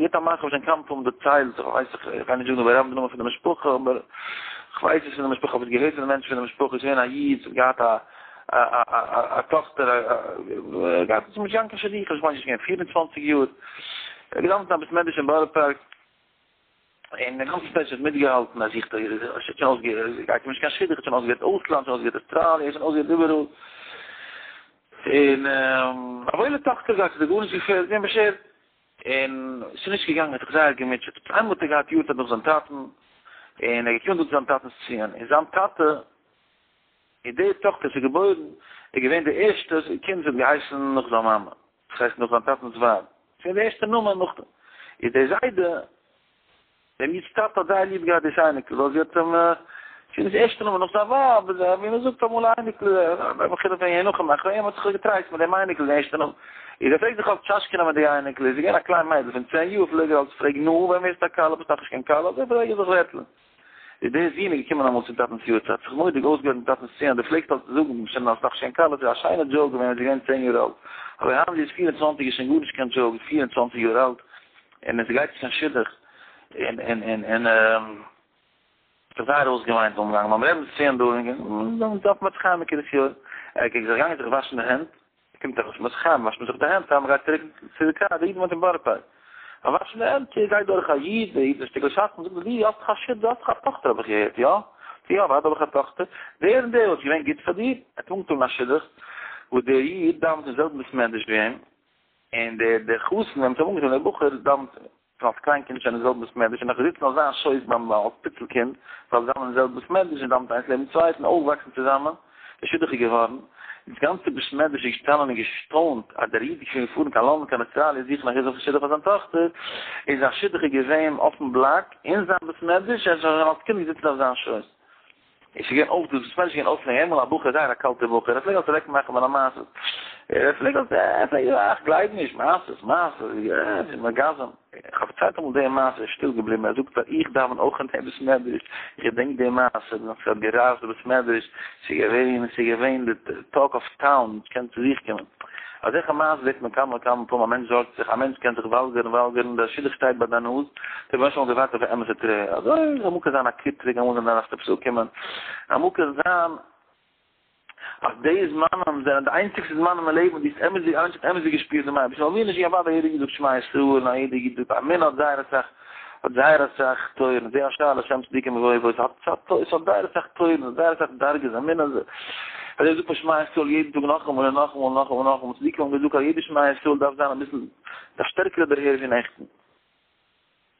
געהערט א מעשה, כ'האב שוין כמה פעמים דערציילט, איך ווייס איך גיי נישט זאגן ברבים די נאמען פון די משפחה, אבער כ'ווייס עס פון די משפחה, כ'האב עס געהערט פון די מענטשן פון די משפחה, ס'איז געווען א איד, ס'האט געהאט א א טאכטער, געהאט נישט געגאנגען קיין שידוך, איך מיין זי איז געווען 24 יאר, ער האט געדאווענט אין א בית מדרש אין בארא פארק, און דער גאנצער סטעיט האט מיטגעהאלטן אז איך שוין אויסגעהערט, גייט אים נישט קיין שידוך, האט שוין אויסגעהערט אויסלאנד, שוין אויסגעהערט אויסטראליע, שוין אויסגעהערט איבעראל, און א וואוילע טאכטער געהאט, ס'איז איר גארנישט געפעלט, געווען באשערט, און ס'איז נישט געגאנגען, האט זיך זייער געמוטשעט, איינמאל האט ער געהאט יארצייט נאך זיין טאטן, און ער איז געקומען דא צו זיין טאטנ'ס ציון, און זיין טאטע, און די טאכטער וואס איז געבוירן, איז געווען די ערשטע קינד וואס האט געהייסן נאך זיין מאמע, דאס הייסט נאך זיין טאטנ'ס ווייב, ס'איז געווען די ערשטע נאמען נאך די, איז דער זיידע, דעם איד'ס טאטע האט זייער ליב געהאט דאס אייניקל, ווייל זי האט אים, ס'איז דאס ערשטע נאמען נאך זיין ווייב, ווי מען זאגט אמאל א אייניקל, בחינה פון ינחם אחרים, האט זיך געטרייסט מיט דעם אייניקל די ערשטע נאמען. איז ער פלעגט זיך אלץ טשאשקענען מיט די אייניקל, איז זי געווען א קליין מיידל פון 10 יאר, פלעג ער אלץ פרעגן, נו, ווען ווערסטו א כלה, ביסט נאכנישט קיין כלה, אזוי פלעג ער זיך ווערטלען. איז דער זון איז געקומען אמאל צום טאטנ'ס יארצייט, זיך מורא'דיג אויסגעהערט דעם טאטנ'ס ציון, דו פלעגסט אלץ זאגן, שוין אלס נאך נישט קיין כלה, ס'איז א שיינע joke געווען ווען זי איז געווען 10 יאר אלט, אבער היינט זי איז 24 איז שוין גארנישט קיין joke, 24 יאר אלט, און עס גייט נישט קיין שידוך, און און און און זיך זייער אויסגעוויינט ביים גאנג, ביים רבינ'ס ציון דא, און דארף מען זיך חיים קרית יואל, ער איז זיך געגאנגען זיך וואשן די הענט, קומט ארויס פון בית החיים, וואשט מען זיך די הענט פאר מען גייט צוריק צו די קאר, די איד וואוינט אין בארא פארק, ביים וואשן די הענט גייט דורך א איד, דער איד איז א שטיקל שדכן, זאגט ער, דו האסט דאך א שידוך, דו האסט דאך א טאכטער האב איך געהערט, יא? יא, אוודאי האב איך א טאכטער, דער און דער וואלט געווען גוט פאר דיר, ער האט אנגעטאן א שידוך, וואס דער איד דאווענט אין זעלבן בית מדרש ווי אים, און דער דער חתן וועם עס האט אנגעטאן דער בחור דאווענט שוין אלס קליין קינד שוין אין זעלבן בית מדרש און נאך געזיצן אויף זיין שויס ביים אלס פיצל קינד, זיי דאווענען אין זעלבן בית מדרש און דאווענט איינס לעבן צווייטן, אויפגעוואקסן צוזאמען, דער שידוך איז געווארן, דאס גאנצע בית מדרש איז געשטאנען און געשטוינט אז דער איד איז שוין געפארן קיין לאנדאן קיין אויסטראליע זוכן א געזונטע שידוך פאר זיין טאכטער, און זיין שידוך איז געווען אויפן בלאק אין זיין בית מדרש, ער איז שוין אלס קינד געזיצן אויף זיין שויס. עס איז געווען אויך דאס בית מדרש איז געווען אויסלענג איינמאל א בחור זייער א קאלטער בחור ער פלעג אלס אוועק מאכן מיינע מעשות ער פלעג אלס ער פלעג איך גלייב נישט מעשות מעשות איז מגזם איך האב פארציילט אמאל די מעשה איז שטיל געבליבן ער זאגט אז איך דאווען אויך אין דעם בית מדרש איך געדענק די מעשה ווען ס'האט גערייזט די בית מדרש ס'איז געווען ס'איז געווען די talk of town קען צו זיך קומען אזעלכע מעשות זעט מען כמה וכמה פעמים א מענטש זארגט זיך א מענטש קען זיך וואלגערן וואלגערן דער שידוך שטייט ביי דיין נאז דער רבונו של עולם האט געווארט אויף א אמת'ע טרער, אזוי אמאל קען זיין א קיטרוג, אמאל זענען דארף עפעס אפקומען, אמאל קען זיין אז די זמנים זענען די איינציגסטע זמנים אין לעבן וואס דו האסט אמת'דיג, א מענטש האט אמת'דיג געשפירט דעם אייבערשטן, ווייל ווי נישט ווי אוודאי יעדער איד זאגט שמע ישראל און א יעדער איד זאגט אמונה האט זייער אסאך, האט זייער אסאך טויערן, זה השער לשם צדיקים יבואו בו, ס'האט ס'האט זייער אסאך טויערן, ס'האט זייער אסאך דרגות, אמונה איז, אזוי זאגט מען שמע ישראל יעדן טאג נאכאמאל און נאכאמאל און נאכאמאל און נאכאמאל, צדיקים האבן געזאגט אז יעדע שמע ישראל דארף זיין אביסל א שטערקערע דערהער ווי נעכטן.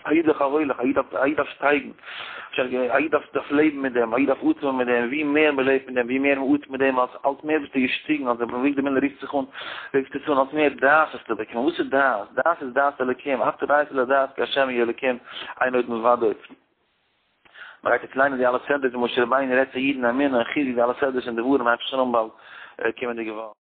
א איד דארף הולך, א איד דארף, א איד דארף שטייגן, א איד דארף דארף לעבן מיט דעם, א איד דארף אטעמען מיט דעם, ווי מער מען לעבט מיט דעם, ווי מער מען אטעמט מיט דעם, אלס אלס מער ביסטו געשטיגן, אלס דער אביגדור מילער רופט זיך אן, רופט עס אן, אלס מער דעת וועסטו באקומען, וואס איז דעת? דעת איז דעת אלוקים, אתה ראת לדעת כי השם הוא אלוקים, אין עוד מלבדו. מען גייט יעצט ליינען די אלע סדרות ווי משה רבינו רעדט צו אידן אמונה, חיזוק די אלע סדרות און דברים, הייבט זיך שוין אן באלד קומענדיגע וואך.